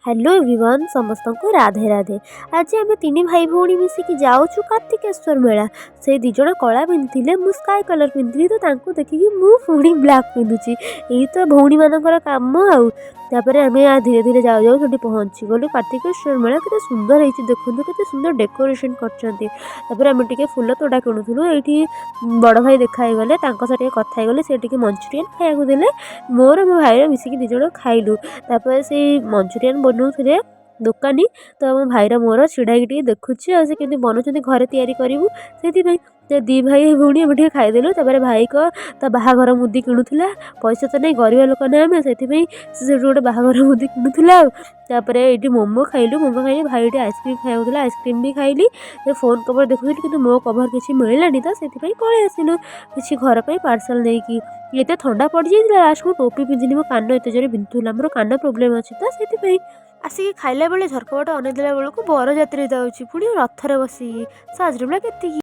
Hello everyone, ସମସ୍ତଙ୍କୁ ରାଧେ ରାଧେ। ଆଜି ଆମେ ତିନି ଭାଇ ଭଉଣୀ ମିଶିକି ଯାଉଛୁ କାର୍ତ୍ତିକେଶ୍ୱର ମେଳା। ସେ ଦୁଇ ଜଣ କଳା ପିନ୍ଧିଥିଲେ, ମୁଁ ସ୍କାଏ କଲର୍ ପିନ୍ଧିଥିଲି। ତ ତାଙ୍କୁ ଦେଖିକି ମୁଁ ପୁଣି ବ୍ଲାକ୍ ପିନ୍ଧୁଛି। ଏଇ ତ ଭଉଣୀମାନଙ୍କର କାମ ଆଉ। ତାପରେ ଆମେ ଧୀରେ ଧୀରେ ଯାଉ ଯାଉ ସେଠି ପହଞ୍ଚିଗଲୁ। କାର୍ତ୍ତିକେଶ୍ୱର ମେଳା କେତେ ସୁନ୍ଦର ହେଇଛି ଦେଖନ୍ତୁ, କେତେ ସୁନ୍ଦର ଡେକୋରେସନ୍ କରିଛନ୍ତି। ତାପରେ ଆମେ ଟିକେ ଫୁଲ ତୋଡ଼ା କିଣୁଥିଲୁ। ଏଇଠି ବଡ଼ ଭାଇ ଦେଖା ହେଇଗଲେ, ତାଙ୍କ ସହ ଟିକେ କଥା ହେଇଗଲେ। ସେ ଟିକେ ମଞ୍ଚୁରିଆନ୍ ଖାଇବାକୁ ଦେଲେ। ମୋର ମୋ ଭାଇର ମିଶିକି ଦୁଇ ଜଣ ଖାଇଲୁ। ତାପରେ ସେଇ ମଞ୍ଚୁରିଆନ୍ ବନଉଥିଲେ ଦୋକାନୀ, ତ ମୋ ଭାଇର ମୋର ଛିଡ଼ା ହେଇକି ଟିକେ ଦେଖୁଛୁ ଆଉ ସେ କେମିତି ବନଉଛନ୍ତି, ଘରେ ତିଆରି କରିବୁ ସେଇଥିପାଇଁ। ତ ଦୁଇ ଭାଇ ଭଉଣୀ ଆମେ ଟିକେ ଖାଇଦେଲୁ। ତାପରେ ଭାଇକ ତା ବାହାଘର ମୁଦି କିଣୁଥିଲା। ପଇସା ତ ନାହିଁ, ଗରିବ ଲୋକ ନା ଆମେ, ସେଥିପାଇଁ ସେ ସେଠୁ ଗୋଟେ ବାହାଘର ମୁଦି କିଣୁଥିଲା। ଆଉ ତାପରେ ଏଇଠି ମୋମୋ ଖାଇଲୁ। ମୋମୋ ଖାଇଲି, ଭାଇ ଏଠି ଆଇସ୍କ୍ରିମ୍ ଖାଇବାକୁ ଥିଲା, ଆଇସ୍କ୍ରିମ୍ ବି ଖାଇଲି। ଫୋନ୍ କଭର୍ ଦେଖୁଥିଲି, କିନ୍ତୁ ମୋ କଭର୍ କିଛି ମିଳିଲାନି, ତ ସେଥିପାଇଁ ପଳେଇ ଆସିଲୁ କିଛି ଘର ପାଇଁ ପାର୍ସଲ୍ ନେଇକି। ଏତେ ଥଣ୍ଡା ପଡ଼ିଯାଇଥିଲା, ଲାଷ୍ଟକୁ ଟୋପି ପିନ୍ଧିଲି। ମୋ କାନ ଏତେ ଜୋରେ ବିନ୍ଧୁଥିଲା, ମୋର କାନ ପ୍ରୋବ୍ଲେମ୍ ଅଛି ତ ସେଥିପାଇଁ। ଆସିକି ଖାଇଲା ବେଳେ ଝରକା ବାଟେ ଅନେଇ ଦେଲା ବେଳକୁ ବରଯାତ୍ରୀ ଯାଉଛି, ପୁଣି ରଥରେ ବସିକି। ସାଜରୁଲା କେତିକି।